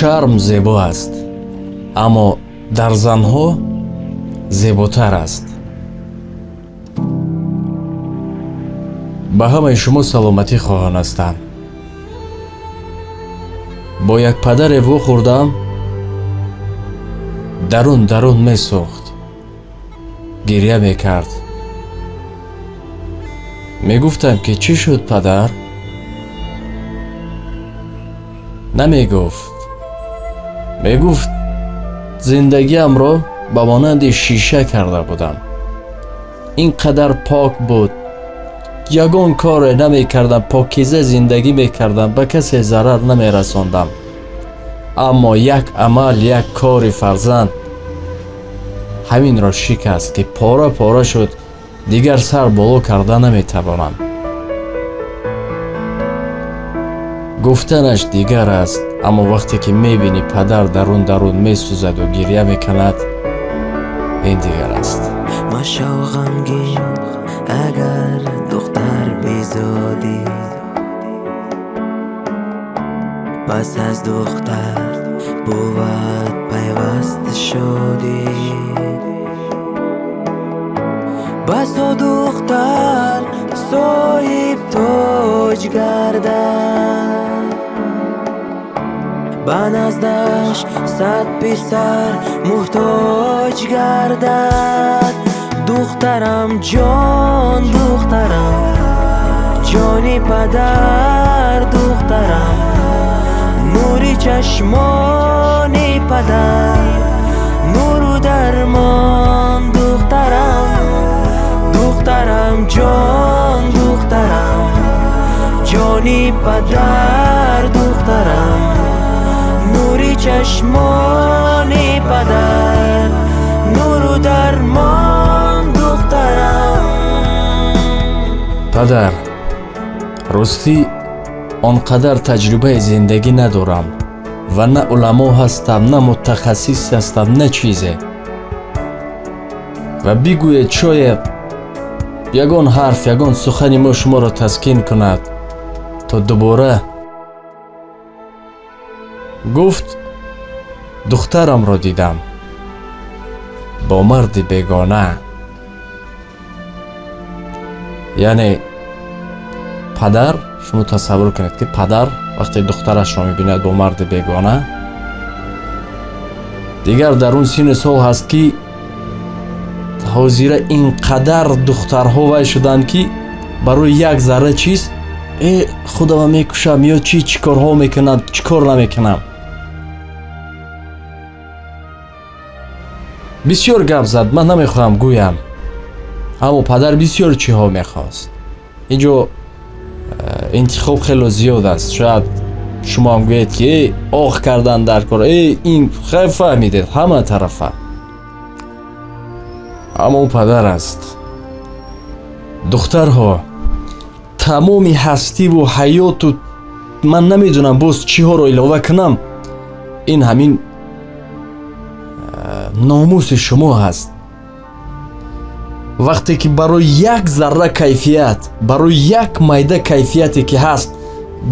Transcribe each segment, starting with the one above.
Шарм зебо аст, аммо дар занҳо зеботар аст. Ба ҳамаи шумо саломатӣ хоҳон ҳастам. Бо як падаре вохӯрдам, дарун дарун месӯхт, гиря мекард. Мегуфтам, ки чӣ шуд, падар? Намегуфт. Мегуфт, зиндагиамро ба монанди шиша карда будам. Ин қадар пок буд, ягон коре намекардам, покиза зиндагӣ мекардам, ба касе зарар намерасондам. Аммо як амал, як кори фарзанд ҳаминро шикаст, ки пора пора шуд, дигар сар боло карда наметавонам. Гуфтанаш дигар аст, аммо вақте ки мебинӣ падар дарун дарун месӯзаду гиря мекунад, ин дигар аст. Машав ғамгин, агар духтар безодӣ, пас аз духтар бувад пайваста шодӣ. Басо духтар соҳиб тоҷ гардад, ба наздаш 100 писар муҳтоҷ гардад. Духтарам ҷон, духтарам ҷони падар, духтарам нури чашмони падар, нуру дармон, духтарам, духтарам ҷон, духтарам ҷони падар, духтарам нури чашмони падар, нуру дармон, духтарам. Падар, ростӣ он қадар таҷрибаи зиндагӣ надорам ва на уламо ҳастам, на мутахассис ҳастам, на чизе. Ва бигӯед, шояд ягон ҳарф, ягон сухани мо шуморо таскин кунад то дубора. Гуфт, духтарамро дидам бо марди бегона. Яъне падар, шумо тасаввур кунед, ки падар вақте духтарашро мебинад бо марди бегона, дигар дар он сину сол ҳаст, ки ҳозира ин қадар духтарҳо вай шуданд, ки барои як зарра чиз худама мекушам ё чӣ корҳо мекунам, чӣ кор намекунам. Бисёр гап зад, ман намехоҳам гӯям, аммо падар бисёр чиҳо мехост. Инҷо интихоб хело зиёд аст. Шояд шумо ҳам гӯед, ки ох кардан дар кор, ин хеле фаҳмидед ҳама тарафа. Аммо ӯ падар аст. Духтарҳо, тамоми ҳастиву ҳаёту ман намедонам боз чиҳоро илова кунам, ин ҳамин номуси шумо ҳаст. Вақте ки барои як зарра кайфият, барои як майда кайфияте ки ҳаст,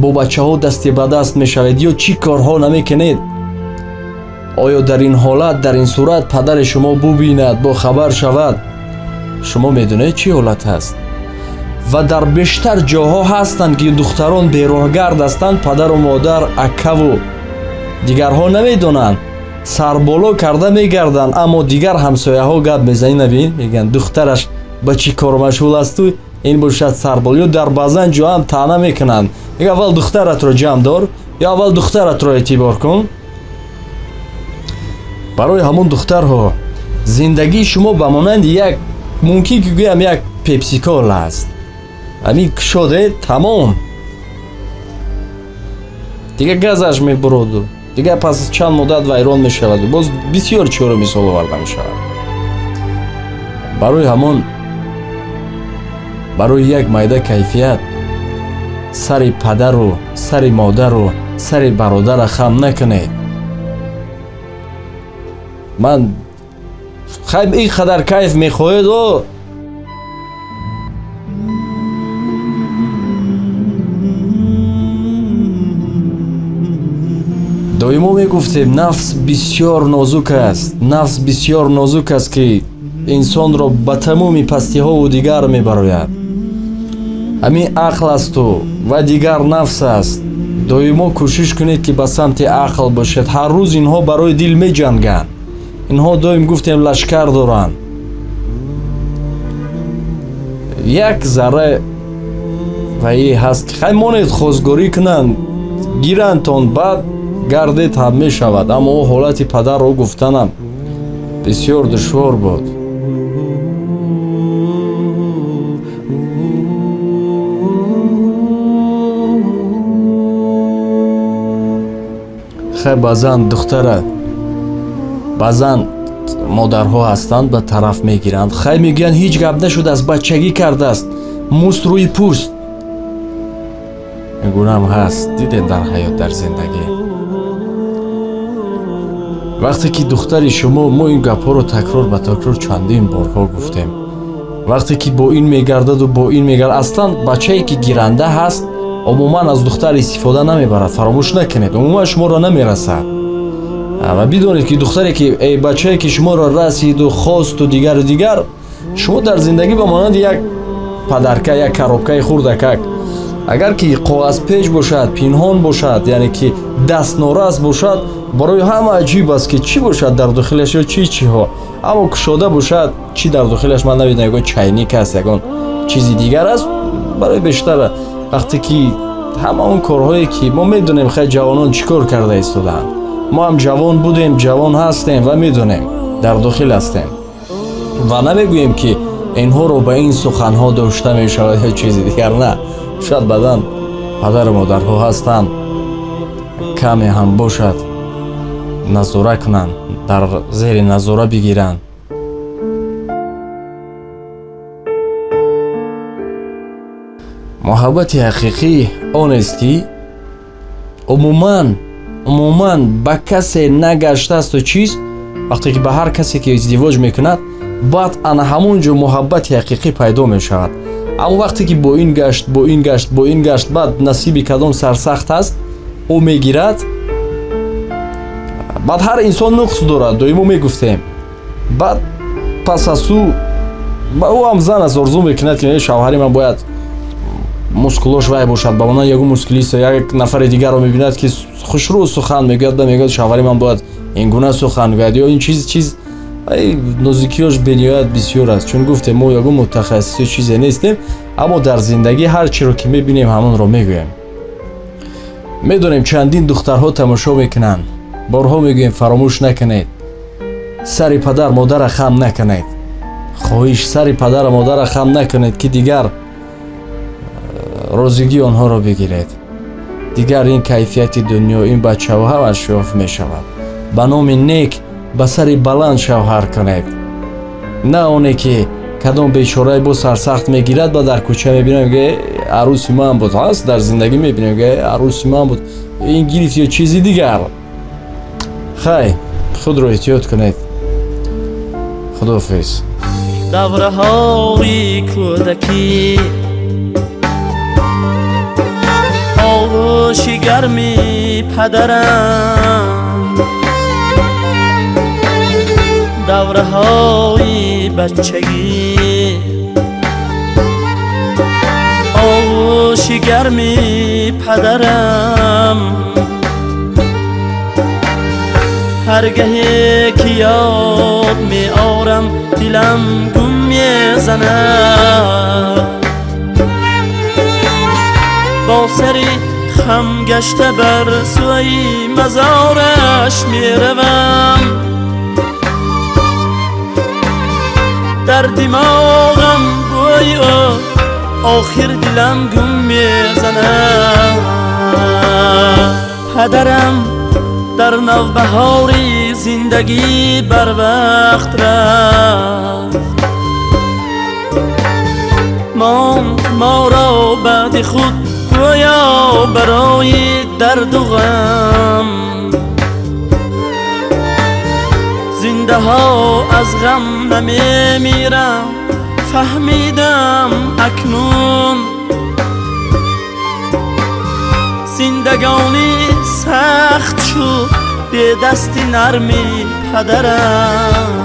бо бачаҳо дасти ба даст мешавед ё чӣ корҳо намекунед, оё дар ин ҳолат, дар ин сурат падари шумо бубинад, бохабар шавад, шумо медонед чӣ ҳолат ҳаст? Ва дар бештар ҷоҳо ҳастанд, ки духтарон бероҳгард ҳастанд, падару модар, акаву дигарҳо намедонанд, сарболо карда мегарданд, аммо дигар ҳамсояҳо гап мезанӣ, набин, мегӯянд духтараш ба чӣ кор машғул асту, ин бошад сарбол. Ё дар баъзан ҷо ҳам таъна мекунанд, мегӯянд аввал духтаратро ҷамъ дор ё аввал духтаратро эътибор кун. Барои ҳамон духтарҳо зиндагии шумо ба монанди як, мумкин ки гӯям, як пепсикола аст. Ҳамин кушоде, тамом, дигар газаш мебуроду дигар пас аз чанд муддат вайрон мешаваду боз бисёр чиҳоро мисол оварда мешавад. Барои ҳамон, барои як майда кайфият сари падару сари модару сари бародара хам накунед. Ман хайр, ин қадар кайф мехоҳед, о Доимо мегуфтем, нафс бисёр нозук аст, нафс бисёр нозук аст, ки инсонро ба тамоми пастиҳову дигар мебарояд. Ҳамин ақл асту ва дигар нафс аст. Доимо кӯшиш кунед, ки ба самти ақл бошед. Ҳар рӯз инҳо барои дил меҷанганд. Инҳо доим, гуфтем, лашкар доранд. Як зарра ваи ҳаст, хай монед, хостгорӣ кунанд, гирандтон, баъд гардед ҳам мешавад. Аммо ӯ ҳолати падарро гуфтанам бисёр душвор буд. Хай, баъзан духтара, баъзан модарҳо ҳастанд, ба тараф мегиранд. Хай, мегӯянд, ҳеҷ гап нашуд, аз бачагӣ кардааст, муст рӯи пӯст. Ин гунаам ҳаст, дидем дар ҳаёт, дар зиндагӣ. Вақте ки духтари шумо, мо ин гапҳоро такрор ба такрор чандин борҳо гуфтем, вақте ки бо ин мегардаду бо ин мегардад, аслан бачае ки гиранда ҳаст, умуман аз духтар истифода намебарад. Фаромӯш накунед, умуман шуморо намерасад. Ва бидонед, ки духтаре ки, бачае ки шуморо расиду хосту дигару дигар, шумо дар зиндагӣ ба монанди як падарка, як коробкаи хурдакак, агар ки коғазпеч бошад, пинҳон бошад, яъне ки дастнорас бошад, барои ҳама аҷиб аст, ки чӣ бошад дар дохилаш ё чӣ чиҳо. Аммо кушода бошад, чӣ дар дохилаш ман намедонам, ягон чайник аст, ягон чизи дигар аст. Барои бештар вақте ки ҳама он корҳое ки мо медонем, хай, ҷавонон чӣ кор карда истодаанд. Мо ҳам ҷавон будем, ҷавон ҳастем ва медонем, дар дохил ҳастем ва намегӯем, ки инҳоро ба ин суханҳо дошта мешавад ё чизи дигар. На, шояд баъдан падару модарҳо ҳастанд, каме ҳам бошад, назора кунанд, дар зери назора бигиранд. Муҳаббати ҳақиқӣ онест, ки умуман ба касе нагаштаасту чиз. Вақте ки ба ҳар касе ки издивоҷ мекунад, баъд ана ҳамон ҷо муҳаббати ҳақиқӣ пайдо мешавад. Аммо вақте ки бо ин гашт, бо ин гашт, бо ин гашт, баъд насиби кадом сарсахт аст, ӯ мегирад. Баъд ҳар инсон нуқс дорад, доимо мегуфтем. Баъд пас аз ӯ ӯ ҳам зан аст, орзу мекунад, ки шавҳари ман бояд мускулош вай бошад, ба монанди ягон мускулист. Як нафари дигарро мебинад, ки хушрӯ сухан мегӯяд, ба мегӯяд, шавҳари ман бояд ин гуна сухан гӯяд ё ин чиз. Нозукиёш бениҳоят бисёр аст. Чун гуфтем, мо ягон мутахассиси чизе нестем, аммо дар зиндагӣ ҳар чиро ки мебинем, ҳамонро мегӯем. Медонем, чандин духтарҳо тамошо мекунанд. Борҳо мегӯем, фаромӯш накунед, сари падар модара хам накунед. Хоҳиш, сари падару модара хам накунед, ки дигар розигии онҳоро бигиред. Дигар ин кайфияти дунё, ин бачаҳо, ҳамаш ёфт мешавад. Ба номи нек, ба сари баланд шавҳар кунед, на оне ки кадом бечорае бо сарсахт мегирад, ба дар кӯча мебинам, мега, арӯси ман буд. Ҳаст, дар зиндагӣ мебинем, мега, арӯси ман буд, ин гирифт ё чизи дигар. Хай, худро эҳтиёт кунед. Худоҳофиз. Давраҳои кӯдакӣ, оғӯши гарми падарам, давраҳои бачагӣ, оғӯши гарми падарам. Ҳар гаҳе ки ёд меорам, дилам гум мезанад. Бо сари хам гашта бар сӯи мазораш меравам. Дар димоғам бӯи ӯ, охир дилам гум мезанад. Падарам дар навбаҳори зиндагӣ барвақт рафт, монд моро баъди худ гӯё барои дарду ғам. Зиндаҳо аз ғам намемирам, фаҳмидам акнун. Зиндагонӣ Сахт шуд бе дасти нарми падарам.